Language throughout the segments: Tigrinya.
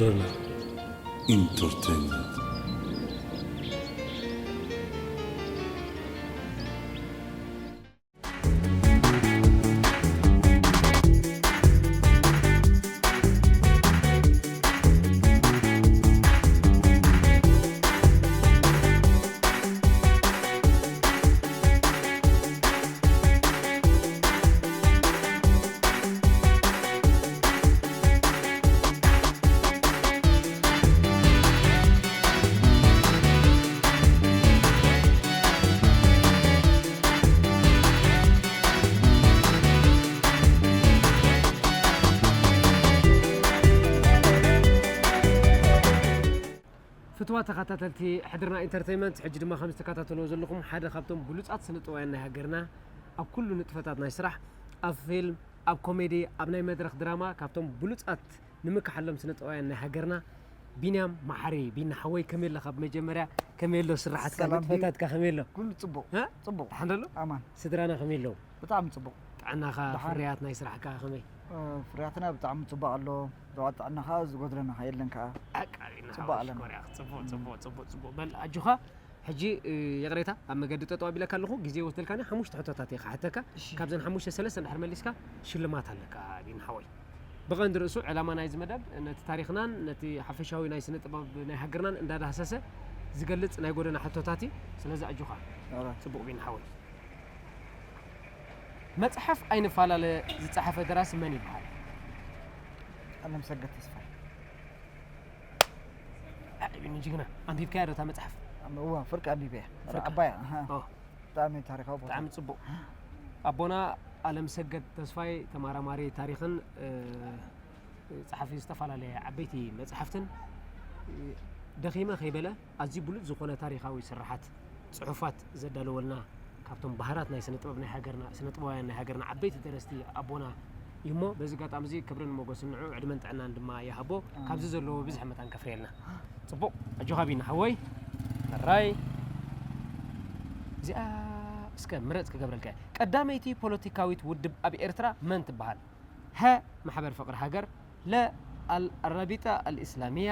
ረና ኢንተርቴይንመንት። ፍትዋ ተኸታተልቲ ሕድርና ኢንተርቴይንመንት፣ ሕጂ ድማ ከም ዝተከታተልዎ ዘለኹም ሓደ ካብቶም ብሉጻት ስነጥበባውያን ናይ ሃገርና፣ ኣብ ኩሉ ንጥፈታት ናይ ስራሕ፣ ኣብ ፊልም፣ ኣብ ኮሜዲ፣ ኣብ ናይ መድረኽ ድራማ ካብቶም ብሉጻት ንምክሓሎም ስነጥበባውያን ናይ ሃገርና ቢንያም መሓሪ። ቢና ሓወይ፣ ከመይ ኣለኻ? ብመጀመርያ ከመይ ኣሎ ስራሓትካ፣ ሰላም ድዩ? ንጥፈታትካ ከመይ ኣሎ? ኩሉ ጽቡቕ። እ? ጽቡቕ። ደሓን ዶ ኣሎ? ኣማን። ስድራና ከመይ ኣለዉ? ብጣዕሚ ጽቡቕ። ጥዕናኻ፣ ደሓን። ፍርያት ናይ ስራሕካ ከመይ? እ፣ ፍርያትና ብጣዕሚ ጽቡቕ ኣሎ። ብዛዕባ ጥዕና ከኣ ዝጎድለና ከኣ የለን ከኣ። ኣቃ ቢና ጽቡቕ ሓወይ፣ ኣለና። ሽኮር ኢኻ። ጽቡቕ፣ ጽቡቕ፣ ጽቡቕ፣ ጽቡቕ። በል ኣጆኻ። ሕጂ፣ እ፣ ይቕሬታ ኣብ መገዲ ጠጠው ኣቢለካ ኣለኹ። ግዜ ይወስደልካኒ፣ ሓሙሽተ ሕቶታት እየ ክሓተካ። እሺ። ካብዘን ሓሙሽተ ሰለስተ እንድሕር መሊስካ ሽልማት ኣለካ ቢና ሓወይ። ብቐንዲ ርእሱ ዕላማ ናይዚ መደብ ነቲ ታሪኽናን ነቲ ሓፈሻዊ ናይ ስነ ጥበብ ናይ ሃገርናን እንዳዳህሰሰ ዝገልጽ ናይ ጎደና ሕቶታት እዩ። ስለዚ ኣጆኻ። ኣረ። ጽቡቕ ቢና ሓወይ። መጽሓፍ ኣይንፈላለ ዝጸሓፈ ደራሲ መን ይበሃል? ኣለምሰገድ ተስፋይ። ኣዕቢኒ ጅግና፣ ኣንቢብካያ ዶ እታ መጽሓፍ? እዋ፣ ፍርቂ ኣንቢበያ። ፍርቂ። ዓባያ፣ ኣሃ። ኦ። ብጣዕሚ ታሪኻዊ ቦታ። ብጣዕሚ ጽቡቕ። ኣቦና ኣለምሰገድ ተስፋይ ተመራማሪ ታሪኽን፣ እ፣ ጸሓፊ ዝተፈላለየ ዓበይቲ መጻሕፍትን፣ እ፣ ደኺመ ከይበለ ኣዝዩ ብሉጽ ዝኾነ ታሪኻዊ ስርሓት ጽሑፋት ዘዳለወልና፣ ካብቶም ባህራት ናይ ስነ ጥበብ ናይ ሃገርና፣ ስነ ጥበባውያን ናይ ሃገርና ዓበይቲ ደረስቲ ኣቦና እዩ እሞ፣ በዚ ኣጋጣሚ እዚ ክብርን ሞገስን ንዑ፣ ዕድመን ጥዕናን ድማ ይሃቦ። ኣሜን። ካብዚ ዘለዎ ብዝሒ መታን ከፍርየልና። ጽቡቕ፣ ኣጆኻ ቢና ሓወይ። ሕራይ። እዚኣ እስከ ምረጽ ክገብረልካ እየ። ቀዳመይቲ ፖለቲካዊት ውድብ ኣብ ኤርትራ መን ትበሃል? ሀ፣ ማሕበር ፍቕሪ ሃገር፣ ለ፣ ኣል-፣ ኣራቢጣ ኣልኢስላሚያ፣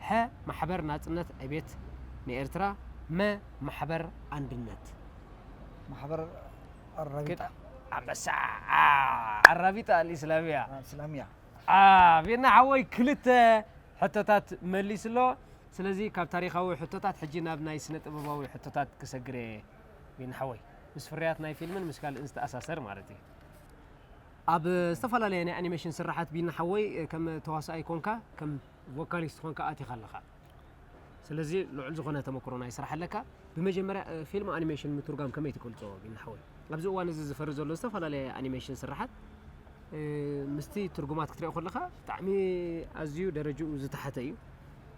ሐ፣ ማሕበር ናጽነት ዕቤት ንኤርትራ፣ መ፣ ማሕበር ኣንድነት። ማሕበር ኣራቢጣ። ግጣ-፣ ኣንበሳ፣ አ፣ ኣራቢጣ ኣልኢስላሚያ። አ፣ እስላሚያ። አ፣ ቤና ሓወይ ክልተ ሕቶታት መሊሱ ኣሎ። ስለዚ ካብ ታሪኻዊ ሕቶታት ሕጂ ናብ ናይ ስነ ጥበባዊ ሕቶታት ክሰግር እየ። ቤና ሓወይ፣ ምስ ፍርያት ናይ ፊልምን ምስ ካልእን ዝተኣሳሰር ማለት እዩ። ኣብ ዝተፈላለየ ናይ ኣኒሜሽን ስራሓት ቢና ሓወይ ከም ተዋሳኣይ ኮንካ ከም ቮካሊስት ኮንካ ኣቲኻ ኣለኻ። ስለዚ ልዑል ዝኾነ ተመክሮ ናይ ስራሕ ኣለካ። ብመጀመርያ፣ እ፣ ፊልም ኣኒሜሽን ምትርጓም ከመይ ትገልጾ ቢና ሓወይ? ኣብዚ እዋን እዚ ዝፈሪ ዘሎ ዝተፈላለየ ኣኒሜሽን ስራሓት፣ እ፣ ምስቲ ትርጉማት ክትሪኦ ከለኻ ብጣዕሚ ኣዝዩ ደረጅኡ ዝተሓተ እዩ።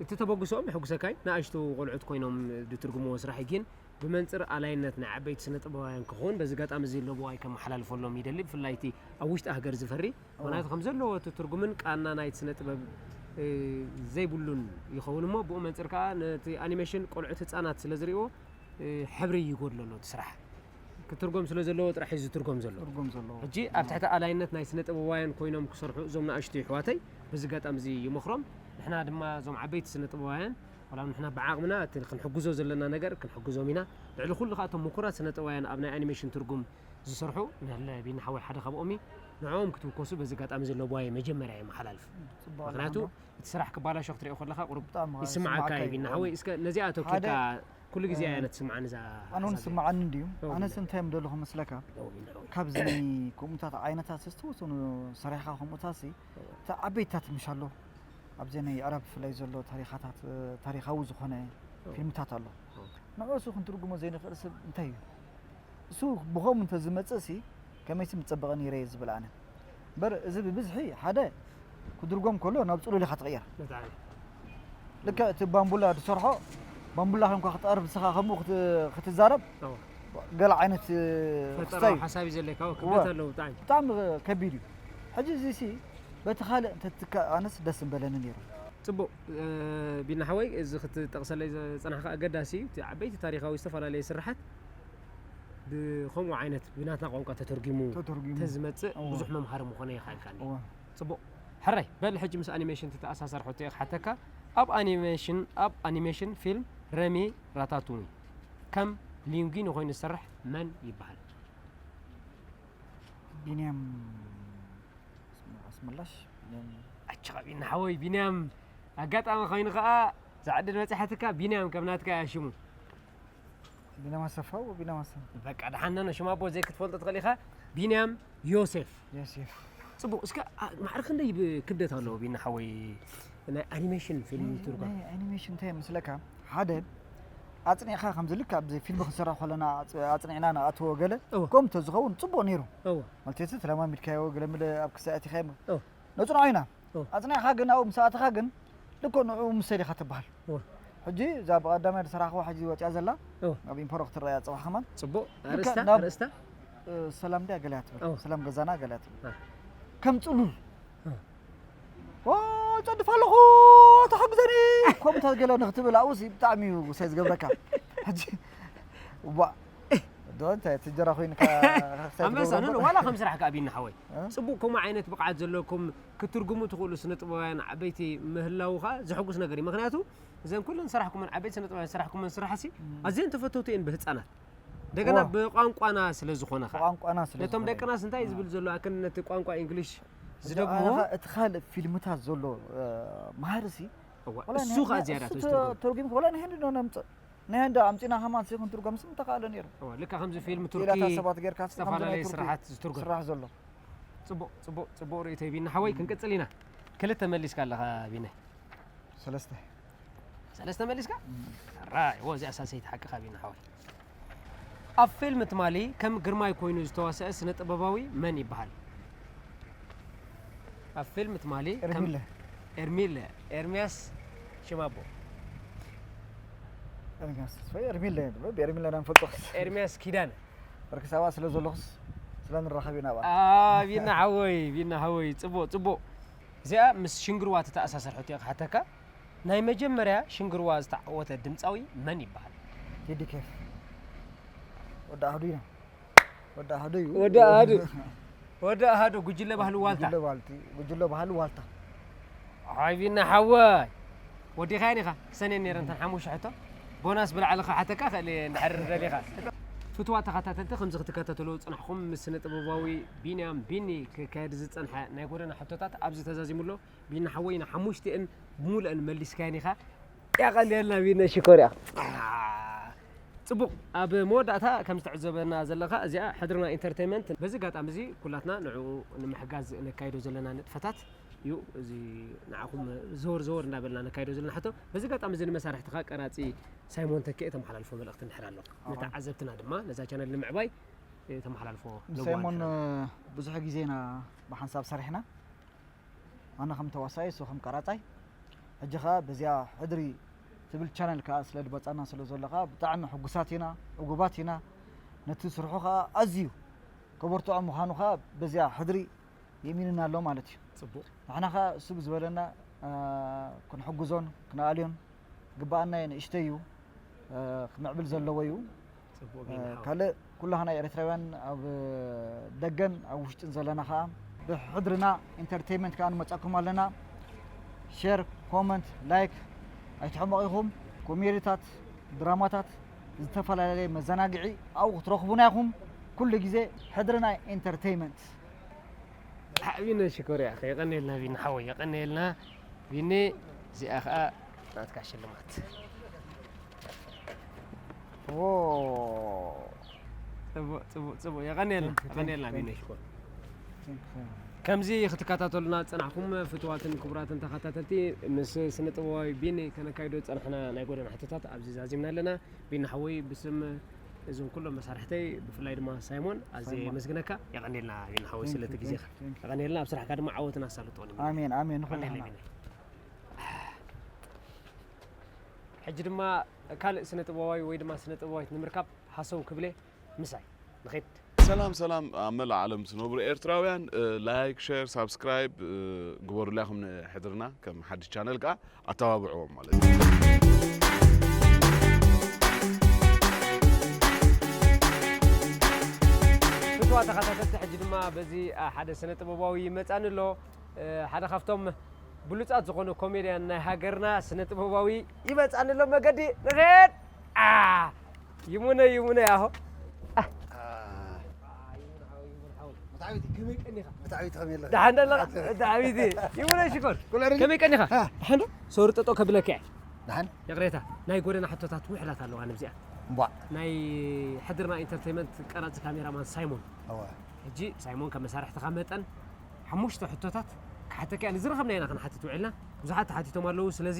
እቲ ተበግሶኦም የሐጉሰካ እዩ። ንኣሽቱ ቆልዑት ኮይኖም ዝትርጉምዎ ስራሕ እዩ፣ ግን ብመንጽር ኣላይነት ናይ ዓበይቲ ስነ ጥበባውያን ክኸውን በዚ ኣጋጣሚ እዚ ለበዋይ ከመሓላልፈሎም ይደሊ፣ ብፍላይ እቲ ኣብ ውሽጢ ሃገር ዝፈሪ። እዎ። ምኽንያቱ ከም ዘለዎ እቲ ትርጉምን ቃና ናይቲ ስነ ጥበብ፣ እ፣ ዘይብሉን ይኸውን እሞ፣ ብኡ መንጽር ከኣ ነቲ ኣኒሜሽን ቆልዑት ህጻናት ስለ ዝርእይዎ፣ እ፣ ሕብሪ ይጎድሎ ኣሎ እቲ ስራሕ። ክትርጎም ስለ ዘለዎ ጥራሕ እዩ ዝትርጎም ዘሎ። ትርጉም ዘለዎ። ሕጂ ኣብ ትሕቲ ኣላይነት ናይ ስነ ጥበባውያን ኮይኖም ክሰርሑ እዞም ንኣሽቱ ኣሕዋተይ በዚ ኣጋጣሚ እዚ ይመኽሮም። ንሕና ድማ እዞም ዓበይቲ ስነ ጥበባውያን ዋላ ንሕና ብዓቕምና እቲ ክንሕግዞ ዘለና ነገር ክንሕግዞም ኢና። ልዕሊ ኩሉ ከኣ እቶም ምኩራት ስነ ጥበባውያን ኣብ ናይ ኣኒሜሽን ትርጉም ዝሰርሑ ንህለ ቢና ሓወይ ሓደ ካብኦም እዩ። ንዕኦም ክትውከሱ በዚ ኣጋጣሚ ዘሎ ለበዋይ መጀመርያ የመሓላልፍ። ጽቡቕ ምኽንያቱ ኣለና። እቲ ስራሕ ክባላሾ ክትሪኦ ከለኻ ቁሩብ ብጣዕሚ ይስምዓካ ይስምዓካ እዩ እዩ። ቢና ሓወይ። እስከ ነዚኣ ሓደ፣ ተወኪልካ ኩሉ ግዜ እ፣ እያ ትስምዓኒ እዛ፣ ኣነ እውን እዛ ስምዓኒ እንድዩ። ኦ፣ ኣነስ ቢና። እንታይ እዮም ደለኹ መስለካ? ኦ፣ ቢና ሓወይ። ካብዚ ናይ ከምኡታት ዓይነታት ዝተወሰኑ ሰሪሕኻ ከምኡታት ሲ፣ ኦ። እቲ ዓበይታት ምሽ ኣሎ። ኣብዚ ናይ ኣዕራብ ብፍላይ ዘሎ ታሪኻታት፣ እ፣ ታሪኻዊ ዝኾነ ኦ። ፊልምታት ኣሎ። ኦ። ንዕኡ እሱ ክንትርጉሞ ዘይንኽእል ሰብ እንታይ እዩ? እሱ ብኸምኡ እንተዝመጽእ ሲ ከመይሲ ምጸበቐ ነይረ እየ ዝብል ኣነ። እምበር እዚ ብብዝሒ ሓደ ክድርጎም ከሎ ናብ ጽሉል ኢኻ ትቕየር። ብጣዕሚ። ልክዕ እቲ ባምቡላ ዝሰርሖ፣ ባምቡላ ኮንካ ክትቐርብ ንስኻ ከምኡ ክት-፣ ክትዛረብ፣ ኦ። ገለ ዓይነት፣ እ፣ ፈጠራዊ ክስታይ እዩ። ሓሳብ እዩ ዘለካ፣ ኦ፣ ክብደት እወ። ኣለዎ ብጣዕሚ። ብጣዕሚ ከቢድ እዩ። ሕጂ እዚ ሲ በቲ ካልእ እንተትትካእ ኣነስ ደስ ምበለኒ ነይሩ። ጽቡቕ፣ እ፣ ቢና ሓወይ፣ እዚ ክትጠቕሰለይ ዝጸናሕካ ኣገዳሲ እዩ። እቲ ዓበይቲ ታሪኻዊ ዝተፈላለየ ስርሓት ብኸምኡ ዓይነት ብናትና ቋንቋ ተተርጒሙ ተተርጒሙ። ተዝመጽእ እወ። ብዙሕ መምሃሪ ምኾነ ይኽኣልካኒ። እወ። ጽቡቕ። ሕራይ በል ሕጂ ምስ ኣኒሜሽን ትተኣሳሰር ሕቶ እየ ክሓተካ። ኣብ ኣኒሜሽን ኣብ ኣኒሜሽን ፊልም ረሚ ራታቱኒ ከም ሊንጉኒ ኮይኑ ዝሰርሕ መን ይበሃል? ቢንያም ኣስመላሽ ቢንያም ኣቸኻቢና ሓወይ ቢንያም ኣጋጣሚ ኮይኑ ከዓ ዛዕድል በፂሓትካ ቢንያም ከም ናትካ እያ ሽሙ። ቢንያም ኣሰፋ ቢንያም ኣሰፋ በቃ ደሓን ነኖ ሽም ኣቦ ዘይክትፈልጦ ትኽእል ኢኻ። ቢንያም ዮሴፍ። ዮሴፍ ፅቡቅ እስከ አ- ማዕረ ክንደይ ብ- ክብደት ኣለዎ ቢና ሓወይ? ናይ ኣኒሜሽን ፊልም ትርጓም ናይ ኣኒሜሽን እንታይ ምስለካ ሓደ ኣፅኒዕካ ከምዚ ልክ ኣብዚ ፊልም ክንሰርሕ ከለና ኣፅ- ኣፅኒዕና ንኣትዎ ገለ እወ። ከምኡ ተዝኸውን ፅቡቅ ነይሩ እወ ማለት እቲ ተለማሚድካዮ ገለ ምለ ኣብ ክሳእት ኢኻ እወ ነፅንዖ ኢና እወ ኣፅኒዕካ ግን ኣብኡ ምስ ኣተኻ ግን ልኮ ንዕኡ ምሰል ኢኻ ትበሃል እወ ሕጂ እዛ ብቐዳማይ ዝሰራሕክዋ ሕጂ ወፂኣ ዘላ እወ ኣብ ኢምፖሮ ክትረኣያ ፅባሕ ከማን ፅቡቅ ልክዕ ኣርእስታ ናብ- ኣርእስታ ሰላም ድያ ገለ ትብል እወ ሰላም ገዛና ገለ ትብል እ። ከም ፅሉል እ። ዋ ጸድፍ ኣለኹ ተሓግዘኒ ከምታት ገለ ንክትብል ኣብኡሲ ብጣዕሚ እዩ ውሳይ ዝገብረካ ሕጂ ዋ ዶ እንታይ ትጀራ ኮይንካ ክሳይ ኣንበሳ ትገብሮ ኖ እምበር? ዋላ ከም ስራሕካ ኣቢና ሓወይ እ? ፅቡቅ ከምኡ ዓይነት ብቕዓት ዘለኩም ክትርጉሙ ትኽእሉ ስነ ጥበባውያን ዓበይቲ ምህላውኻ ዘሐጉስ ነገር እዩ። ምክንያቱ እዘን ኩለን ስራሕኩመን ዓበይቲ ስነ ጥበባውያን ስራሕኩመን ስራሕሲ እም። ኣዝየን ተፈተውቲ እየን ብህፃናት እንደገና ዋ። ብቋንቋና ስለ ዝኾነ ኸዓ ብቋንቋና ስለ ነቶም ዝኾነ። ደቅናስ እንታይ እዩ ዝብል ዘሎ ኣክል ነቲ ቋንቋ እንግሊሽ ሕጂ ዝደግምዎ ኣነ ኸ እቲ ካልእ ፊልምታት ዘሎ እ፣ መሃርሲ እዋ፣ ወላ እሱ ንህንዲ- ኸዓ ዝያዳ እሱ ተዝትርጉም ተርጉም ወላ ንህንዲ ዶ ነምፅእ ንህንዲ ኣምፂና ከማን ሲ ክንትርጎምስ ምተኻእለ ነይሩ እዋ፣ ልካ ከምዚ ፊልም ቱርኪ ሌላታት ሰባት ጌርካ ሲ ከምዚ ናይ ዝተፈላለየ ቱርኪ ስራሓት ዝትርጎም ስራሕ ዘሎ ፅቡቅ ፅቡቅ ፅቡቅ ርእቶ ቢና ሓወይ ክንቅፅል ኢና። ክልተ መሊስካ ኣለኻ ቢነ ሰለስተ ሰለስተ መሊስካ ራይ ወዚ ኣሳሰይቲ ሓቂ ኻቢና ሓወይ ኣብ ፊልም ትማሊ ከም ግርማይ ኮይኑ ዝተዋሰአ ስነ ጥበባዊ መን ይበሃል? ኣብ ፊልም ትማሊ ከም- ኤርሚለ ኤርሚለ ኤርሚያስ ሽማቦ ኤርሚያስ ተስፋዬ ኤርሚለ ብኤርሚለ ኢና ንፈልጦ ኤርሚያስ ኪዳነ ብርኪ ሰባት ስለ ዘለኹስ ስለ ንራኸብ ኢና ብኣ ቢና ሓወይ ቢና ሓወይ ፅቡቅ ፅቡቅ እዚኣ ምስ ሽንግርዋ ተተኣሳሰር ሕቶ ክሓተካ ናይ መጀመርያ ሽንግርዋ ዝተዓወተ ድምፃዊ መን ይበሃል? ቴዲ ኬፍ ወዲ ኣህዱ ኢና ወዲ ኣህዱ እዩ ወዲ ኣህዱ ወዲ ኣህዱ ጉጅለ ባህሊ ዋልታ ጉጅለ ዋልቲ ጉጅለ ባህሊ ዋልታ ሓቢና ሓወይ ወዲኻያን ኢኻ ሰኔን ነይረ እንተን ሓሙሽተ ሕቶ ቦናስ ብላዕሊ ክሓተካ ክእል እየ እንድሕር ደሊኻ ፍትዋ ተኸታተልቲ ከምዚ ክትከታተሉ ዝፅናሕኩም ምስ ስነ ጥበባዊ ቢንያም ቢኒ ክካየድ ዝፀንሐ ናይ ጎደና ሕቶታት ኣብዚ ተዛዚሙ ኣሎ ቢኒ ሓወይ ንሓሙሽቲአን ብሙሉአን መሊስካየን ኢኻ የቐንየልና ቢኒ ሽኮር እያ ፅቡቕ ኣብ መወዳእታ ከም ዝተዕዘበና ዘለኻ እዚኣ ሕድርና ኢንተርቴንመንት በዚ ኣጋጣሚ እዚ ኩላትና ንዕኡ ንምሕጋዝ ነካይዶ ዘለና ንጥፈታት እዩ እዚ ንዓኹም ዘወር ዘወር እንዳበልና ነካይዶ ዘለና ሕቶ በዚ ኣጋጣሚ እዚ ንመሳርሕትኻ ቀራፂ ሳይሞን ተኪኤ ተመሓላልፎ መልእኽቲ እንድሕር ኣሎ ነታ ዓዘብትና ድማ ነዛ ቻነል ንምዕባይ ተመሓላልፎ ሳይሞን ብዙሕ ግዜ ኢና ብሓንሳብ ሰሪሕና ኣነ ከም ተዋሳኢ እሱ ከም ቀራፃይ ሕጂ ከዓ በዚኣ ሕድሪ ትብል ቻነል ከዓ ስለ ድመፃና ስለ ዘሎ ከዓ ብጣዕሚ ሕጉሳት ኢና ዕጉባት ኢና ነቲ ስርሑ ከዓ ኣዝዩ ከበርትዖ ምዃኑ ከዓ በዚኣ ሕድሪ የእሚንና ኣሎ ማለት እዩ ፅቡቕ ንሕና ከዓ እሱ ብዝበለና ክንሕግዞን ክንኣልዮን ግባኣና ንእሽተይ እዩ ክምዕብል ዘለዎ እዩ ካልእ ኩላህና ኤርትራውያን ኣብ ደገን ኣብ ውሽጥን ዘለና ከዓ ብሕድርና ኢንተርቴይንመንት ከዓ ንመፀኩም ኣለና ሸር ኮመንት ላይክ ኣይትሕመቕ ኢኹም ኮሜድታት ድራማታት ዝተፈላለየ መዘናግዒ ኣብኡ ክትረኽቡና ኢኹም ኩሉ ግዜ ሕድርና ኢንተርቴይንመንት ቢነ ሽኮር ያኸ የቐኔልና ቢኒ ሓወይ የቐኔልና ቢኒ እዚኣ ከዓ ናትካ ሽልማት ዎ ፅቡቅ ፅቡቅ ፅቡቅ የቐኔልና የቐኔልና ቢኒ ሽኮር ከምዚ ክትከታተሉና ዝፀናሕኩም ፍትዋትን ክቡራትን ተኸታተልቲ ምስ ስነ ጥበባዊ ቢኒ ከነካይዶ ዝፀናሕና ናይ ጎደና ሕቶታት ኣብዚ ዛዚምና ኣለና ቢኒ ሓወይ ብስም እዞም ኩሎም መሳርሕተይ ብፍላይ ድማ ሳይሞን ኣዝየ የመስግነካ የቐኔልና ቢኒ ሓወይ ስለቲ ግዜኻ የቐኔልና ኣብ ስራሕካ ድማ ዓወትን ኣሳልጦን እዩ ኣሜን ኣሜን ንኹልና የቐኔልና ቢኒ ሕጂ ድማ ካልእ ስነ ጥበባዊ ወይ ድማ ስነ ጥበባዊት ንምርካብ ሃሰው ክብለ ምሳይ ንኸድ ሰላም ሰላም ኣብ መላእ ዓለም ትነብሩ ኤርትራውያን ላይክ ሸር ሳብስክራይብ ግበሩላ ኢኹም ንሕድርና ከም ሓድሽ ቻነል ከዓ ኣተባብዕዎም ማለት እዩ ፍትዋ ተኸታተልቲ ሕጂ ድማ በዚ ሓደ ስነ ጥበባዊ ይመፃኒ ኣሎ ሓደ ካብቶም ብሉጻት ዝኾኑ ኮሜድያን ናይ ሃገርና ስነ ጥበባዊ ይመጻኒ ኣሎ መገዲ ንኸድ። ኣ፣ ይሙነ፣ ይሙነ፣ ኣሆ። ኣ፣ መትዓቢቲ፣ ከመይ ቀኒኻ? መትዓቢቲ ከመይ ኣለኻ? ደሓን ደለኻ? መትዓቢቲ፣ ይሙነ ሽኮር። ኩሉ ኣሪጊ? ከመይ ቀኒኻ? ኣ። ደሓን ዶ? ሰውሪ ጠጠው ከብለካ እየ። ደሓን? ይቕሬታ፣ ናይ ጎደና ሕቶታት ውሕዳት ኣለዋ ንብዚኣ። እምቧ። ናይ ሕድርና ኢንተርቴይመንት ቀራጺ ካሜራማን ሳይሞን። እወ። ሕጂ ሳይሞን ከም መሳርሕትኻ መጠን ሓሙሽተ ሕቶታት ክሓተካ እየ። ንዝረኸብና ኢና ክንሓትት ውዒልና። ብዙሓት ተሓቲቶም ኣለዉ። ስለዚ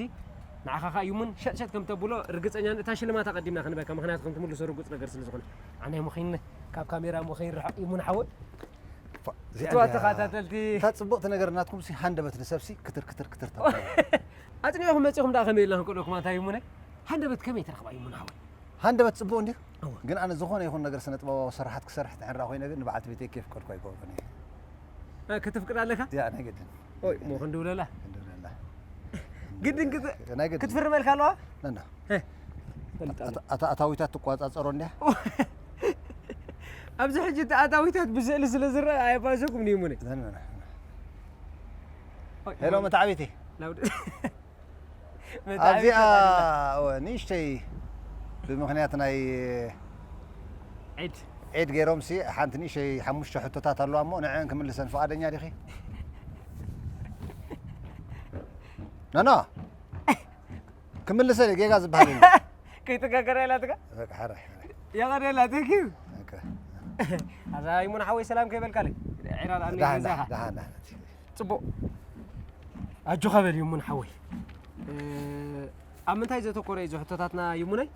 ንዓኻ ኸኣ ይሙን ሸጥ ሸጥ ከም ተብሎ ርግጸኛ ን-፣ እታ ሽልማት ኣቐዲምና ክንበካ፣ ምኽንያቱ ከም ትምልሶ ርጉጽ ነገር ስለ ዝኾነ። ኣነ ምኺን ካብ ካሜራ ምኺን ርሕቕ ይሙን ሓወ። ፋ-፣ እዚኣ እትዋ እንድያ ተኸታተልቲ። እታ ጽቡቕቲ ነገር ናትኩም ሲ ሃንደበት ንሰብ ሲ ክትር ክትር ክትር ተብሎ። ኣጽኒዕኹም መጺኹም ደኣ ከመይ ኢልና ክንቀልወኩም ኣንታ ይሙነ? ሃንደበት ከመይ ትረኽባ ይሙን ሓወ? ሃንደበት ጽቡቕ እንድዩ። እወ። ግን ኣነ ዝኾነ ይኹን ነገር ስነ ጥበባዊ ስርሓት ክሰርሕ እንድሕር ኮይነ ግን ንበዓልቲ ቤተይ ከየፍቀድኩ ኣይከውዕን እየ። እ፣ ከተፍቅድ ኣለካ? ያ፣ ናይ ግድን። ኦይ፣ እሞ ክንድውለላ? ክንድውለላ። ግድን ክት-፣ ናይ ግድን። ክትፍርመልካ ኣለዋ? ነና። እ፣ ፈልጥ ኣሎ። ኣታ-፣ ኣታ-፣ ኣታዊታት ትቆጻጸሮ እንድያ? ኣብዚ ሕጂ እቲ ኣታዊታት ብስእሊ ስለ ዝረአ ኣየባሰኩም ንይሙነ። ነና፣ ነና። ኦይ፣ ሄሎ፣ ኦይ። መታዕቢቲ። ላውድ-፣ ኣብዚኣ፣ መታዕቢቲ ኣለና። እወ፣ ንእሽተይ ብምኽንያት ናይ ዒድ። ዒድ ገይሮምሲ ሓንቲ ንእሽተይ ሓሙሽተ ሕቶታት ኣለዋ እሞ ንዐን ክምልሰን ፍቓደኛ ዲኺ? ኖ፣ ኖ። ክምልሰ ጌጋ ዝበሃል የለን። ከይተጋገረ ኢላትካ? በቃ፣ ሓራይ፣ ሓራይ። የቐደላ፣ thank you። በቃ። ኣዛ ይሙን ሓወይ ሰላም ከይበልካለይ? ዒራ ደኣ ደሓን፣ ገዛኻ። ደሓን፣ ደሓን፣ ደሓን። ጽቡቕ። ኣጆኻ በል ይሙን ሓወይ። እ፣ ኣብ ምንታይ ዘተኮረ እዩ እዚ ሕቶታትና ይሙነይ?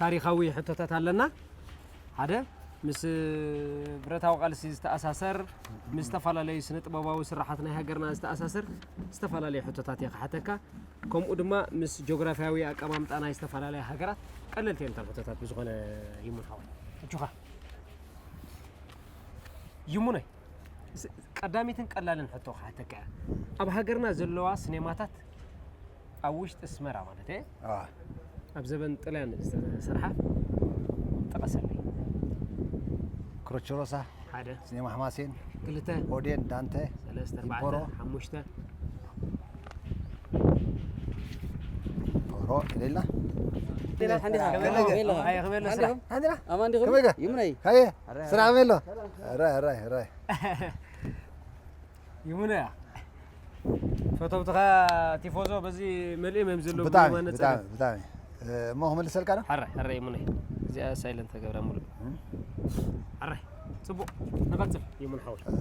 ታሪኻዊ ሕቶታት ኣለና። ሓደ፣ ምስ ብረታዊ ቃልሲ ዝተኣሳሰር፣ ምስ ዝተፈላለዩ ስነ ጥበባዊ ስራሓት ናይ ሃገርና ዝተኣሳሰር ዝተፈላለዩ ሕቶታት እየ ክሓተካ። ከምኡ ድማ ምስ ጂኦግራፍያዊ ኣቀማምጣ ናይ ዝተፈላለያ ሃገራት ቀለልቲ እዮም እቶም ሕቶታት ብዝኾነ ይሙን ሓወይ። ኣጆኻ። ይሙነይ፣ ስ-፣ ቀዳሚትን ቀላልን ሕቶ ክሓተካ እያ። ኣብ ሃገርና ዘለዋ ሲኔማታት ኣብ ውሽጢ ኣስመራ ማለት እየ። ኣዋ። ኣብ ዘበን ጥልያን ዝተሰርሓ ጥቐሰለይ። ክሮቸሮሳ፣ ሓደ። ሲኔማ ሕማሴን፣ ክልተ። ኦዴን፣ ዳንተ፣ ሰለስተ፣ ኢምፖሮ። ኣርባዕተ፣ ሓሙሽተ። ኢምፖሮ፣ የሌላ። ዜና ሓንዲኻ? ከመይ ከመይ ኣለኻ? ኣለኻ? ኣየ፣ ከመይ ኣሎ ስራሕ? ሓንዲኻ? ሓንዲኻ? ኣማን ዲኹም? ከመይ ከ? ይሙነይ። ሃየ፣ ስራሕ ከመይ ኣሎ? ራይ፣ ራይ፣ ራይ። ይሙነ እያ። ፈተውትኻ ቲፎዞ በዚ መሊኦም እዮም ዘለዉ ብጣዕሚ፣ ብየማነ ብጣዕሚ፣ ጸጋም። ብጣዕሚ። እ፣ እሞ ክመልሰልካ ዶ? ሕራይ፣ ሕራይ ይሙነ። እዚኣ ሳይለንት ተገብራ ሙሉእ። እም? ሕራይ። ጽቡቕ። ንቐጽል ይሙን ሓወይ። እ፣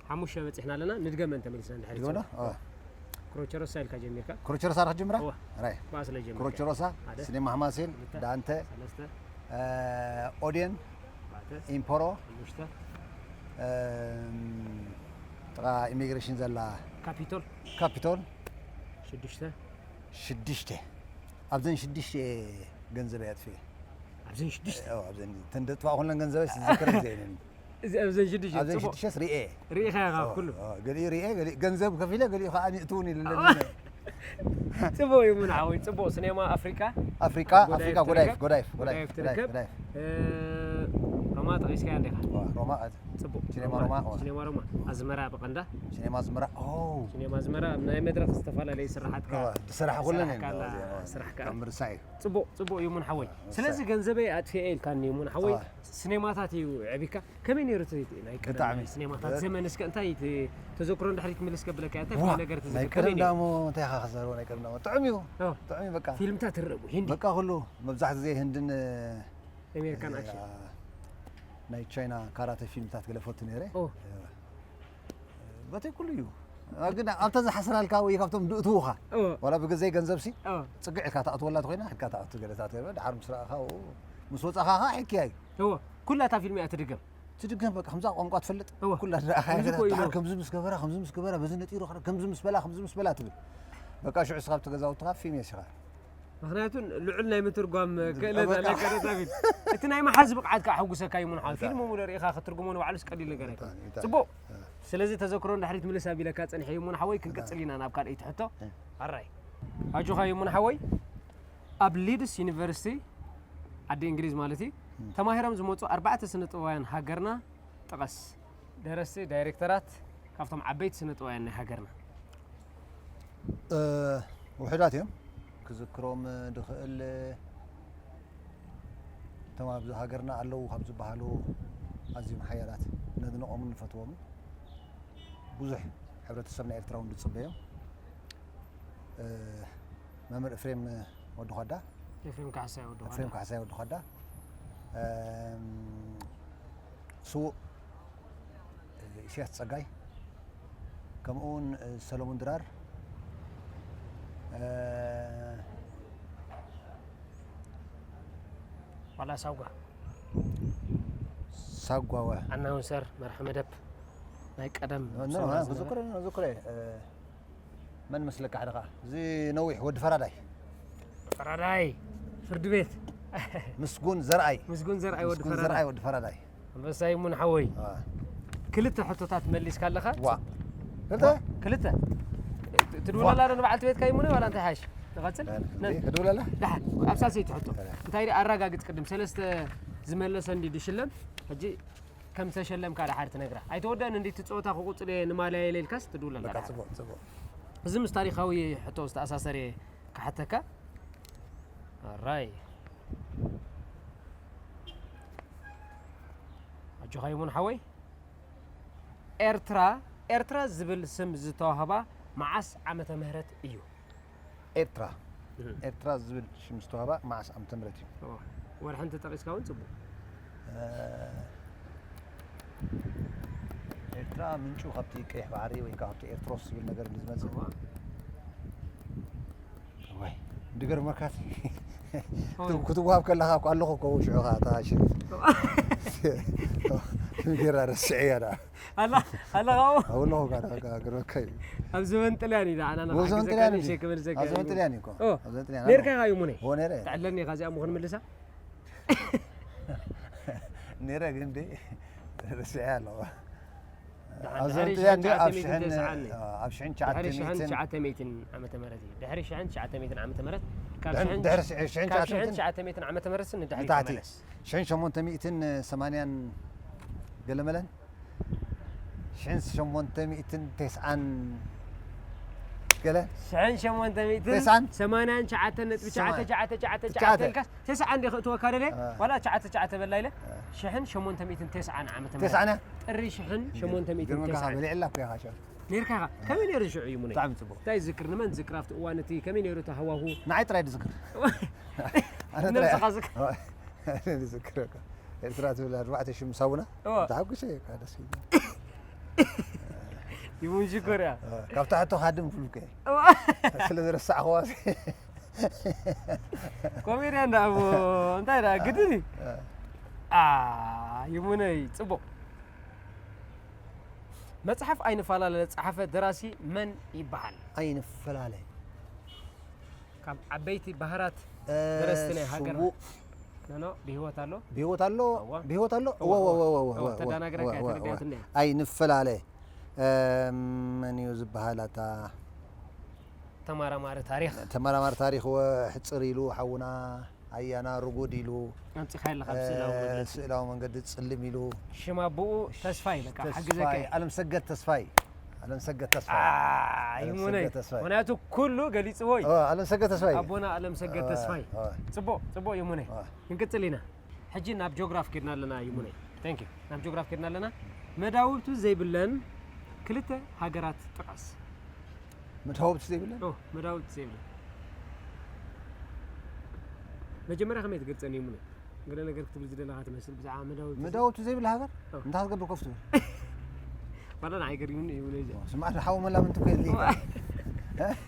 ሓሙሽተ በጺሕና ኣለና። ንድገመን ተመሊስና እንድሕር ድገመና? ይጸንሕ። ኦ። ክሮቸሮሳ ኢልካ ጀሚርካ። ክሮቸሮሳ ኢልካ ጀሚራ? እወ። ሕራይ። ብኣ ስለ ጀሚርካ። ክሮቸሮሳ፣ ሓደ። ሲኔማ ሕማሴን፣ ክልተ። ዳንተ። ሰለስተ። እ፣ ኦዴን፣ ኣርባዕተ። ኢምፖሮ፣ ሓሙሽተ። እም፣ ጥቓ ኢሚግሬሽን ዘላ ካፒቶል። ካፒቶል። ሽዱሽተ። ሽዱሽተ። ኣብዘን ሽዱሽተ ገንዘበይ ኣጥፊኤ። ኣብዘን ሽዱሽተ? ኦ፣ ኣብዘን፣ እተን ደጥፋእ ኩለን ገንዘበይ ዝዝክረን ዘይነን። እዚ ኣብዘን ሽዱሽተ፣ ኣብዘን ጽቡቕ። ሽዱሽተስ ሪኤ። ሪኢኻ ኢኻ ኦ፣ ኩሉ? ኦ፣ ገሊኡ ሪኤ፣ ገሊኡ ገንዘብ ከፊለ፣ ገሊኡ ከኣ ንእትውን ኢሉ ኣለኒ። ጽቡቕ እዩ፣ ሙን ሓወይ፣ ጽቡቕ። ሲኔማ ኣፍሪቃ። ኣፍሪቃ፣ ጎዳይፍ ኣፍሪቃ፣ ጎዳይፍ፣ ትርከብ። ጎዳይፍ፣ ጎዳይፍ፣ ጎዳይፍ ጎዳይፍ፣ ትርከብ። ጎዳይፍ። እ፣ ሮማ ጠቒስካያ እንዲኻ? ዋ፣ ሮማ፣ ጽቡቕ። ሲኔማ ሮማ፣ ሮማ፣ ዋ። ሲኔማ ሮማ። ኣዝመራ ብቐንዳ። ሲኔማ ኣዝመራ፣ ኦ። ሲኔማ ኣዝመራ፣ ኣብ ናይ መድረኽ ዝተፈላለዩ ስራሓትካ ዋ፣ ዝሰራሕኩለን እየን፣ ዝሰራሕካላ፣ ዋ፣ ስራሕካ። ካብ ምርሳዕ እዩ። ጽቡቕ፣ ጽቡቕ እዩ፣ ሙን ሓወይ። ዋ፣ ስለዚ ምርሳዕ። ገንዘበይ ኣጥፊኤ ኢልካኒ፣ ሙን ሓወይ። ዋ። ሲኔማታት እዩ ዕቢካ። ከመይ ነይሩ እቲ ናይ ቀደም ብጣዕሚ። ናይ ሲኔማታት ዘመን? እስከ እንታይ እቲ ተዘክሮ እንድሕር ክትምልስ ከብለካ እያ? እንታይ ዋ፣ ፍሉይ ነገር ናይ ትዝክር? ቀደም ከመይ ነይሩ? ዳሞ እንታይ ኢኻ ክዛረቦ? ናይ ቀደም ዳሞ ጥዑም እዩ። ኦ። ጥዑም እዩ በቃ። ፊልምታት ትረአ፣ ህንዲ። በቃ ኩሉ መብዛሕትኡ ግዜ ህንድን፣ ፊልምታት። ኣሜሪካን እ፣ ኣክሽን። ናይ ቻይና ካራተ ፊልምታት ገለ ፈቱ ነይረ። ኦ። እ፣ በተይ ኩሉ እዩ። እ፣ ግን ኣብታ ዝሓስራልካ ወይ ካብቶም ድእትዉኻ። ኦ። ዋላ ብግዘይ ገንዘብሲ ኦ። ጽግዕ ኢልካ ትኣትወላ ተኾይና፣ ሕድካ ትኣቱ ገለታት ገለ፣ ድሓር ምስ ረኣኻ፣ ኦ፣ ምስ ወጻኻ ኸኣ ሕክያ እዩ። እወ፣ ኩላ እታ ፊልም እያ ትድገም። ትድገም በቃ፣ ከምዛ ቋንቋ ትፈልጥ፣ እወ። ኩላ ዝረኣኻያ ከምዚ ገለ፣ እኮ ኢሉ። ድሓር ከምዚ ምስ ገበራ፣ ከምዚ ምስ ገበራ፣ በዚ ነጢሩ፣ ከምዚ ምስ በላ፣ ከምዚ ምስ በላ ትብል። በቃ ሽዑ እስኻ ኣብቲ ገዛውትኻ ፊልም የሲኻ። ምኽንያቱ ልዑል ናይ ምትርጓም ክእለት በቃ። ኣለካ፣ ረዳቢት። እቲ ናይ መሓዝ ብቕዓት ከኣ ኣሕጉሰካ እዩ፣ ሙን ሓወይ። ብጣዕሚ። ፊልም ሙሉእ ርኢኻ ክትርጉሞ ንባዕሉስ ቀሊል ነገር ኣይኮነን። ብጣዕሚ፣ ብጣዕሚ። ጽቡቕ። እ። ስለዚ ተዘክሮ እንድሕር ትምልስ ኣቢለካ ጸኒሐ እዩ፣ ሙን ሓወይ፣ ክንቅጽል ኢና ናብ ካልኣይቲ ሕቶ። እ። ሕራይ። ኣጆኻ እዩ፣ ሙን ሓወይ። ኣብ ሊድስ ዩኒቨርሲቲ፣ ዓዲ እንግሊዝ ማለት እዩ፣ እ። ተማሂሮም ዝመጹ ኣርባዕተ ስነ ጥበባውያን ሃገርና ጥቐስ። ደረስቲ፣ ዳይሬክተራት፣ ካብቶም ዓበይቲ ስነ ጥበባውያን ናይ ሃገርና። እ፣ ውሑዳት እዮም። ክዝክሮም ድኽእል፣ እቶም ኣብዚ ሃገርና ኣለዉ ካብ ዝበሃሉ ኣዝዮም ሓያላት፣ ነድንቖምን ንፈትዎምን፣ ብዙሕ ሕብረተሰብና ኤርትራ እውን ዝጽበዮም፣ እ፣ መምህር ኤፍሬም ወዲ ኾዳ። ኤፍሬም ካሕሳይ ወዲ ኾዳ። ኤፍሬም ካሕሳይ ወዲ ኾዳ፣ እም፣ ስዉእ ኢሳያስ ጸጋይ፣ ከምኡ እውን ሰሎሞን ድራር፣ እ፣ ዋላ ሳጓ። ሳጓወ። ኣናውንሰር፣ መርሒ መደብ ናይ ቀደም ኖ፣ ኖ፣ ሰውራ ኖ፣ ዝነበረ። ክዝክሮ፣ ክዝክሮ እየ። እ፣ መን መስለካ ሓደኻ? እዚ ነዊሕ ወዲ ፈራዳይ። ፈራዳይ፣ ፍርዲ ቤት። ምስጉን ዘርኣይ። ምስጉን ዘርኣይ ወዲ ምስጉን ፈራዳይ። ዘርኣይ ወዲ ፈራዳይ። ኣንበሳ ይሙን ሓወይ። አ፣ ክልተ ሕቶታት መሊስካ ኣለኻ። ዋ። ክልተ? ክልተ። ትድውለላ ዶ ንበዓልቲ ቤትካ ይሙነ ዋላ እንታይ ሓሽ? ንቐጽል? እንዴ፣ ክድውለላ? ደሓን፣ ኣብ ሳልሰይቲ ሕቶ። ደሓን። እንታይ ደ ኣረጋግጽ ቅድም፣ ሰለስተ ዝመለሰ እንዲ ድሽለም፣ ሕጂ ከም ተሸለምካ ደሓር ትነግራ። ኣይተወደእን እንዲ እቲ ጸወታ ክቕጽል እየ ንማልያ ኢለ ኢልካስ ትድውለላ በቃ ደሓር። ጽቡቕ፣ ጽቡቕ። እዚ ምስ ታሪኻዊ ሕቶ ዝተኣሳሰረ ክሓተካ። ኣራይ። ኣጆኻ ይሙን ሓወይ። ኤርትራ፣ ኤርትራ ዝብል ስም ዝተዋህባ መዓስ ዓመተ ምህረት እዩ? ኤርትራ። እህ። ኤርትራ ዝብል ሽም ዝተዋህባ መዓስ ዓመተ ምህረት እዩ? ኦ፣ ወርሒ እንተጠቒስካ እውን ጽቡቕ። እ፣ ኤርትራ ምንጩ ካብቲ ቀይሕ ባሕሪ ወይ ከዓ ካብቲ ኤርትሮስ ዝብል ነገር እዩ ዝመጽእ። እዋ። ወይ፣ ድገርመካት። ኦይ። ክትዋሃብ ከለኻ እኮ ኣለኹ እኮ ሽዑ ኸዓ እታ ሽም። ጌራ ረስዐያ ደኣ። ኣላ፣ ኣላ ካብኡ። ኣብ ኣለኹ ጋር፣ ጋር፣ ጋር፣ ኦኬ። ኣብ ዘመን ጥልያን እዩ ደኣ፣ ኣና ኣብ ዘመን ንሓግዘካ ጥልያን ንእሽተይ እዩ። ክምልሰካ ኣብ ዘመን እዩ። ጥልያን እዩ እኮ። ኦ፣ ኣብ ዘመን ጥልያን ነርካ ኣለኹ። ኢኻ ይሙነ? ኦ፣ ነይረ። ትዕለኒ ኢኻ እዚኣ እሞ ክንምልሳ? ነይረ ግን ደ-፣ ረስዐያ ኣለኹ። ደሓን፣ ኣብ ድሕሪ ዘመን ሽሕን ጥልያን ዲዩ? ኣብ ትሽዓተ ሚእትን ሽሕን፣ ተስዓን። ኣብ ሽሕን ድሕሪ ሽሕን ትሽዓተ ሚእትን። ትሽዓተ ሚእትን ዓመተ ምህረት እዩ። ድሕሪ ሽሕን ትሽዓተ ሚእትን ዓመተ ምህረት፣ ካብ ድሕሪ፣ ሽሕን፣ ድሕሪ ሽሕን ካብ ትሽዓተ ሽሕን ሚእትን ትሽዓተ ሚእትን ዓመተ ምህረት ንድሕሪት ንታሕቲ። ተመለስ። ሽሕን ሸሞንተ ሚእትን ሰማንያን ገለመለን። ሽሕን ሸሞንተ ሚእትን ተስዓን ገለ። ሽሕን ሸሞንተ ሚእትን ተስዓን? ሰማንያን ትሽዓተን ነጥቢ ትሽዓተ ትሽዓተ ትሽዓተ ትሽዓተ ትሽዓተ። ኢልካስ ተስዓን ዲኺ እትወካ ደለ? አ። ዋላ ትሽዓተ ትሽዓተ በላ ኢለ? ሽሕን ሸሞንተ ሚእትን ተስዓን ዓመተ ምህረት። ተስዓን? ጥሪ ሽሕን ሸሞንተ ሚእትን ግርምካ ተስዓን። በሊዕላ እኮ ኢኻ ሸው። ነርካ ኢኻ። ከመይ ነይሩ ሽዑ ይሙነ? ብጣዕሚ ጽቡቕ። እንታይ ዝክር? ንመን ዝክር ኣብቲ እዋን እቲ? ከመይ ነይሩ እቲ ሃዋሁ? ንዓይ ጥራይ ድዝክር። ኣነ ጥራይ። ነብስኻ ዝክር። ኣነ ድዝክር እኮ። ኤርትራ ትብል ኣርባዕተ ሽም ሳውና። እዋ። ተሓጉሰ እየ እኮ ደስ ይብል። ይሙን ሽኮር እያ። ካብ ታሕቲ ካድም ክብሉከ። እዋ። ስለ ዝረሳዕኽዋ። ኮሜድያ እንዳ ኣቦ እንታይ ደኣ ግድን እዩ? ኣ፣ ይሙነይ ጽቡቕ። መጽሓፍ ኣይንፈላለ ዝጸሓፈ ደራሲ መን ይበሃል? ኣይንፈላለ። ካብ ዓበይቲ ባህራት እ፣ ደረስቲ ናይ ሃገርና። ስዉእ። ኖ፣ ኖ፣ ብህይወት ኣሎ። ብህይወት ኣሎ? እዋ። ብህይወት ኣሎ? እዋ፣ እዋ፣ እዋ፣ እዋ። እዋ፣ እዋ፣ እዋ፣ ተዳናግረካ እዋ፣ እያ፣ እዋ፣ ተረዲኣትኒ እዋ። እያ። ኣይንፈላለ። እ፣ መን እዩ ዝበሃል ኣታ? ተመራማሪ ታሪኽ። ተመራማሪ ታሪኽ ወ-፣ ሕጽር ኢሉ ሓውና ኣያና ርጉድ ኢሉ፣ ኣምጺኻ ኣለኻ ኣብ ስእላዊ እ፣ መንገዲ። ስእላዊ መንገዲ ጽልም ኢሉ። ሽም ኣቦኡ ተስፋይ በቃ፣ ሓግዘካ ተስፋይ፣ እየ። ኣለምሰገድ ተስፋይ። ኣለምሰገድ ተስፋይ። ኣ፣ ይሙነይ። ኣለምሰገድ ተስፋይ። ምኽንያቱ ኩሉ ገሊጽዎ እዩ። ኦ፣ ኣለምሰገድ ተስፋይ። ኣቦና ኣለምሰገድ ኦ፣ ተስፋይ። ኦ። ጽቡቕ፣ ጽቡቕ ይሙነይ። ኦ። ክንቅጽል ኢና። ሕጂ ናብ ጂኦግራፍ ኬድና ኣለና ይሙነይ። Thank you። ናብ ጂኦግራፍ ኬድና ኣለና። መዳውብቱ ዘይብለን ክልተ ሃገራት ጥቐስ። መዳውብቲ ዘይብለን? ኦ፣ መዳውብቱ ዘይብለን። መጀመርያ ከመይ ትገልጸን ይሙነይ? ገለ ነገር ክትብል ዝደለኻ ትመስል ብዛዕባ መዳውብቱ። መዳውብቲ ዘይብላ ሃገር? ኦ። እንታይ ክትገብር ከፍቱ? ዋላ ንዓይ ገሪሙኒ እዩ ይሙነይ። ስማዕ ሓው መላምንቲ እኮ የድልይ። ዋ።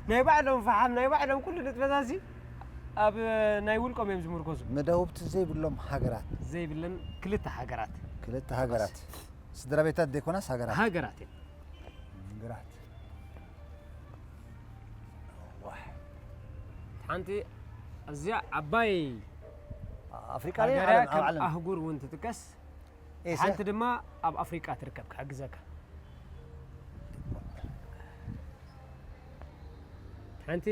ናይ ባዕሎም ፈሓም፣ ናይ ባዕሎም ኩሉ ንጥፈታት እዚ ኣብ ናይ ውልቆም እዮም ዝምርኮሱ። መዳውብቲ ዘይብሎም ሃገራት። ዘይብለን ክልተ ሃገራት። ክልተ ሃገራት። ስድራ ቤታት ዘይኮናስ ሃገራት። ሃገራት እዮም። ሃገራት። ዋሕ። ሓንቲ ኣዝያ ዓባይ ኣፍሪቃ ሃገር ድያ? እያ፣ ዓለም፣ ኣብ ከም ዓለም። ኣህጉር እውን ትጥቀስ። ኤስያ? ሓንቲ ድማ ኣብ ኣፍሪቃ ትርከብ፣ ክሕግዘካ። ሓንቲ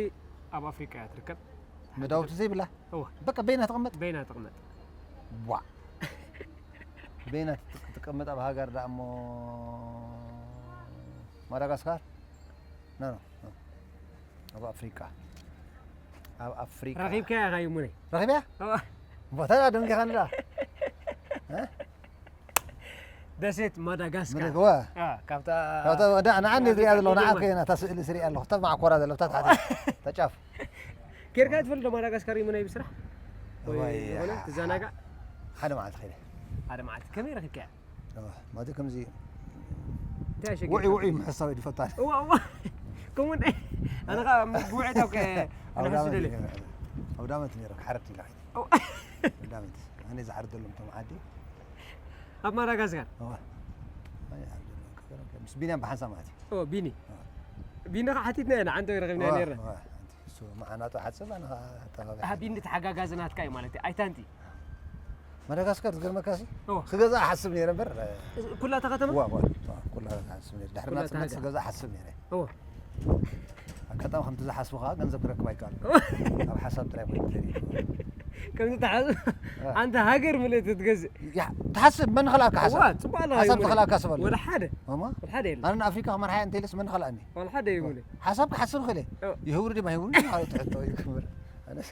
ኣብ ኣፍሪቃ እያ ትርከብ። መዳውብቲ ዘይብላ? እዋ። በቃ በይና ትቕመጥ? በይና ትቕመጥ። ዋ። በይና ትቅ-፣ ትቕመጥ ኣብ ሃገር ደኣ እሞ። ማዳጋስካር? ኖ፣ ኖ፣ ኖ። ኣብ ኣፍሪቃ። ኣብ ኣፍሪቃ። ረኺብካያ ኢኻ ይሙነይ። ረኺብያ? እዋ፣ ቦታ ደንጊኻ ንዳ። እ? ደሴት ማዳጋስካር። ምልክ፣ እዋ። አ፣ ካብታ ካብታ ወዳ ንዓኒ ዝሪኣ ዘለኹ፣ ንዓ ይገርም። ከይና፣ እታ ስእሊ ስሪኣ ኣለኹ። እታ ማዕኮራ ዘለኹ፣ እታ ታሕቲ። እታ ጫፍ። ኬድካ ትፈልጥ ዶ ማዳጋስካር ይሙነይ ብስራሕ? ወይ ወይ፣ ዝኾነ ትዘናጋዕ? ሓደ መዓልቲ ከይደ። ሓደ መዓልቲ። ከመይ ረኺብካያ? እዋ፣ ማለት ከምዚ እንታይ ውዒ፣ ሸጊርካ? ውዒ ምሕሳብ ይፈታል። እዋ፣ እዋ። ከምኡ እንደ-፣ ኣነ ኸዓ ምግቢ ውዒ ታውቀ ኣውደ ንሕሱ ዓመት ደለ። እዩ። ኣውደ ዓመት ነይሩ፣ ክሓርድ ኢላ ከይደ። እዋ። ኣውደ ዓመት። ኣነ ዝሓርደሎም እቶም ዓዲ። ኣብ ማዳጋስካር? እዋ። ኣነ ይሓርደሎም። ምስ ቢንያም ብሓንሳብ ማለት እዩ። ኦ፣ ቢኒ። እዋ። ቢኒ ኸዓ ሓቲትና ኢና፣ ዓንተ ረኺብና እዋ፣ ነይርና። እዋ። እሱ መዓናጡ ሓጽብ፣ ኣነ ኸዓ ኣተባባዒ። ኣቢ እንዲ ተሓጋጋዚ ናትካ እዩ ማለት እዩ። ኣይታንቲ። ማዳጋስካር ዝገርመካ ሲ እዋ። ክገዛ ሓስብ ነይረ እምበር። ኩላ እታ ከተማ? እዋ፣ እዋ፣ እዋ፣ ኩላ ሓስብ ነይረ። ድሕሪ ኩላ ናጽነት ተሃገር። ክገዛ ሓስብ ነይረ። እዋ። ኣጋጣሚ ከምቲ ዝሓስቡ ኸዓ ገንዘብ ክረክብ ኣይከኣልኩ። እዋ። ኣብ ሓሳብ ጥራይ ኮይኑ ተሪፉ። ከምዚ ተሓዝ እዋ። ኣንተ ሃገር ምልእቲ ትገዝእ። ያ፣ ትሓስብ መን ኸልኣካ ሓሳብ? እዋ፣ ጽቡቕ ኣለኻ ሓሳብ ይሙነይ። ዝኸልኣካ ሰብ ኣሎ። ወላ ሓደ። እሞ? ወላ ሓደ የለን። ኣነ ንኣፍሪካ መርሓ እንተኢለስ መን ኸልኣኒ? ወላ ሓደ ይሙነይ። ሓሳብ ክሓስብ ኽእለ። እዋ። ይህብሩ ድዩ ኣይህብሩ ድዩ ማለት ትሕቶ እዩ ክምር። ኣነስ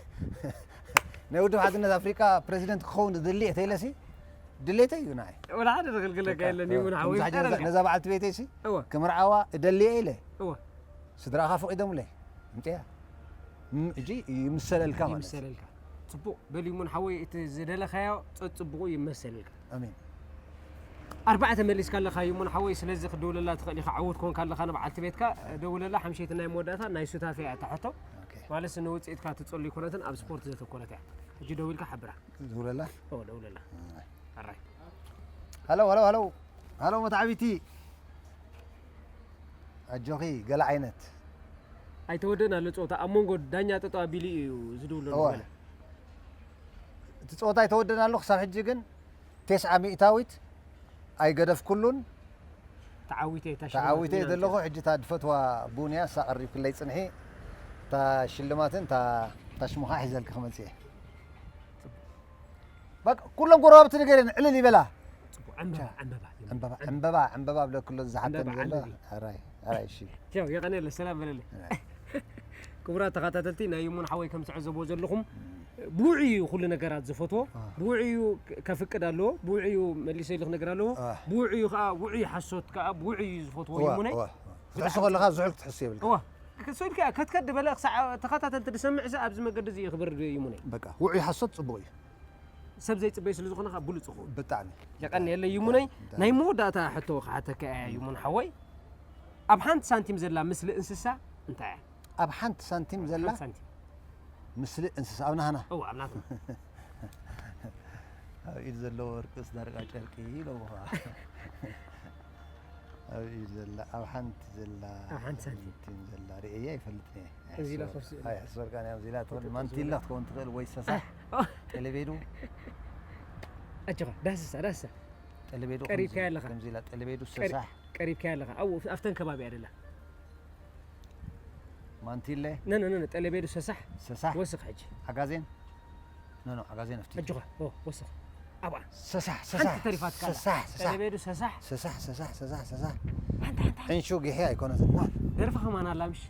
ናይ ውድብ ሓድነት ኣፍሪካ ፕሬዚደንት ክኸውን ዝድሊ እተኢለሲ ድሌተይ እዩ ንዓይ። ወላ ሓደ ዘገልግለካ የለን ይሙን ሓወይ። ከምዚ ሕጂ ነዛ- ነዛ በዓልቲ ቤተይ ሲ እዋ። ክምርዓዋ እደልየ ኢለ። እዋ። ስድራኻ ፈቒዶምለይ። ምፅያ። ም-፣ እጂ ይምሰለልካ ማለት እዩ። ይምሰለልካ። ጽቡቕ በል ይሙን ሓወይ፣ እቲ ዝደለኻዮ ጸጽቡቑ ይመሰለልካ። ኣሜን። ኣርባዕተ መሊስካ ኣለኻ ይሙን ሓወይ፣ ስለዚ ክደውለላ ትኽእል ኢኻ። ዓወት ኮንካ ኣለኻ ንበዓልቲ ቤትካ ደውለላ። ሓምሸይቲ ናይ መወዳእታ ናይ ሱታፌ እያ እታ ሕቶ። ኦኬ። ማለት ንውጽኢትካ ትጸሉ ይኮነትን ኣብ ስፖርት ዘተኮረት እያ። ሕጂ ደዊልካ ሓብራ። ዝውለላ? ኦ፣ ደውለላ። ኣራይ። ሃሎ፣ ሃሎ፣ ሃሎ። ሃሎ፣ መትዓቢቲ። ኣጆኺ፣ ገለ ዓይነት። ኣይተወደን ኣሎ ጸወታ። ኣብ መንጎ ዳኛ ጠጠው ኣቢሉ እዩ ዝድውለሉ እዋ። ገለ። እቲ ጸወታ ኣይተወደን ኣሎ፣ ክሳብ ሕጂ ግን ቴስዓ ሚእታዊት ኣይገደፍኩሉን። ተዓዊተ እታ ተዓዊተ ሽልማት ዘለኹ። ዲና ሕጂ እታ ድፈትዋ ቡንያ እሳ ቀሪብክለይ ጽንሒ። እታ ሽልማትን እታ፣ እታ ሽሙኻ ሒዘልኪ ክመጽእ እየ። በቃ ኩሎም ጎረባብቲ ንገረን ዕልል ይበላ። ጽቡቕ። ዕምበባ፣ ዕምበባ። ዕምበባ፣ ዕምበባ፣ ዕምበባ ብለክሎ ዝሓተኒ ዕምበባ ዘሎ። ዓንብቢ። ኣራይ፣ ኣራይ፣ እሺ። ያው የቐኔለ ሰላም በለለይ። ክቡራት ተኸታተልቲ፣ ናይ ይሙን ሓወይ ከም ትዕዘብዎ ዘለኹም ብውዕይ እዩ ኩሉ ነገራት ዝፈትዎ። አ። ብውዕይ እዩ ከፍቅድ ኣለዎ። ብውዕይ እዩ መሊሰ ኢሉ ክነግር ኣለዎ። አ። ብውዕይ እዩ ከዓ፣ ውዕይ ሓሶት ከዓ ብውዕይ እዩ ዝፈትዎ እዋ፣ ይሙነይ። እዋ። ክትሕሱ ከለኻ ዝሑል ክትሕሱ የብልካ። እዋ። ክሶ ኢልካ ከትከድ በለ ክሳዕ ተኸታተልቲ ዝሰምዕሲ ኣብዚ መገዲ እዚ እዩ ክበርድ ይሙነይ። በቃ፣ ውዑይ ሓሶት ጽቡቕ እዩ። ሰብ ዘይጽበይ ስለ ዝኾነ ከዓ ብሉጽ ይኸውን። ብጣዕሚ። የቐንየለይ ይሙነይ። ብጣዕሚ። ናይ መወዳእታ ሕቶ ክሓተካ እያ ይሙን ሓወይ። ኣብ ሓንቲ ሳንቲም ዘላ ምስሊ እንስሳ እንታይ እያ? ኣብ ሓንቲ ሳንቲም ዘላ ሓንቲ ሳንቲም። ምስሊ እንስሳ ኣብ ናህና። እዋ፣ ኣብ ናትና። ኣብ ኢድ ዘሎ ወርቅስ ዳርጋ ጨርቂ ኢሎምኻ። ኣብ ኢድ ዘላ፣ ኣብ ሓንቲ ዘላ ኣብ ሓንቲ ሳንቲም። ሳንቲም ዘላ ርእየ ኣይፈልጥን እየ። እዚ ኢላ ኣይሕስበልካ-፣ ከፍ ስእሊ። ኣይሕስበልካን እያ፣ እዚ ኢላ ትኾን እቶ ማንቲላ ዝብላ። ክትከውን ትኽእል ወይ ሰሳሕ። ጠለቤዱ። ኣጆኻ፣ ዳስሳ፣ ዳስሳ። ጠለቤዱ ቀሪብካያ ከምዚ-፣ ኣለኻ። ከምዚ ኢላ ጠለቤዱ ቀሪ-፣ ሰሳሕ። ቀሪብካያ ኣለኻ። ኣብኡ፣ ኣብተን ከባቢ እያ ደላ። ማንቲለ። ነ፣ ነ፣ ነ፣ ነ፣ ጠለቤዱ ሰሳሕ። ሰሳሕ። ወስኽ ሕጂ። ዓጋዜን። ኖ፣ ኖ፣ ዓጋዜን ኣብቲ። ኣጆኻ፣ ኦ፣ ወስኽ። ኣብኣ። ሰሳሕ፣ ሰሳሕ። ሓንቲ ተሪፋትካ ኣላ። ሰሳሕ፣ ሰሳሕ። ጠለቤዱ ሰሳሕ። ሰሳሕ፣ ሰሳሕ፣ ሰሳሕ፣ ሰሳሕ። ሓንቲ፣ ሓንቲ፣ ሓንቲ። ዕንሹ ጊሒ ኣይኮነትን። ደርፊ ከማን ኣላ ምሽ?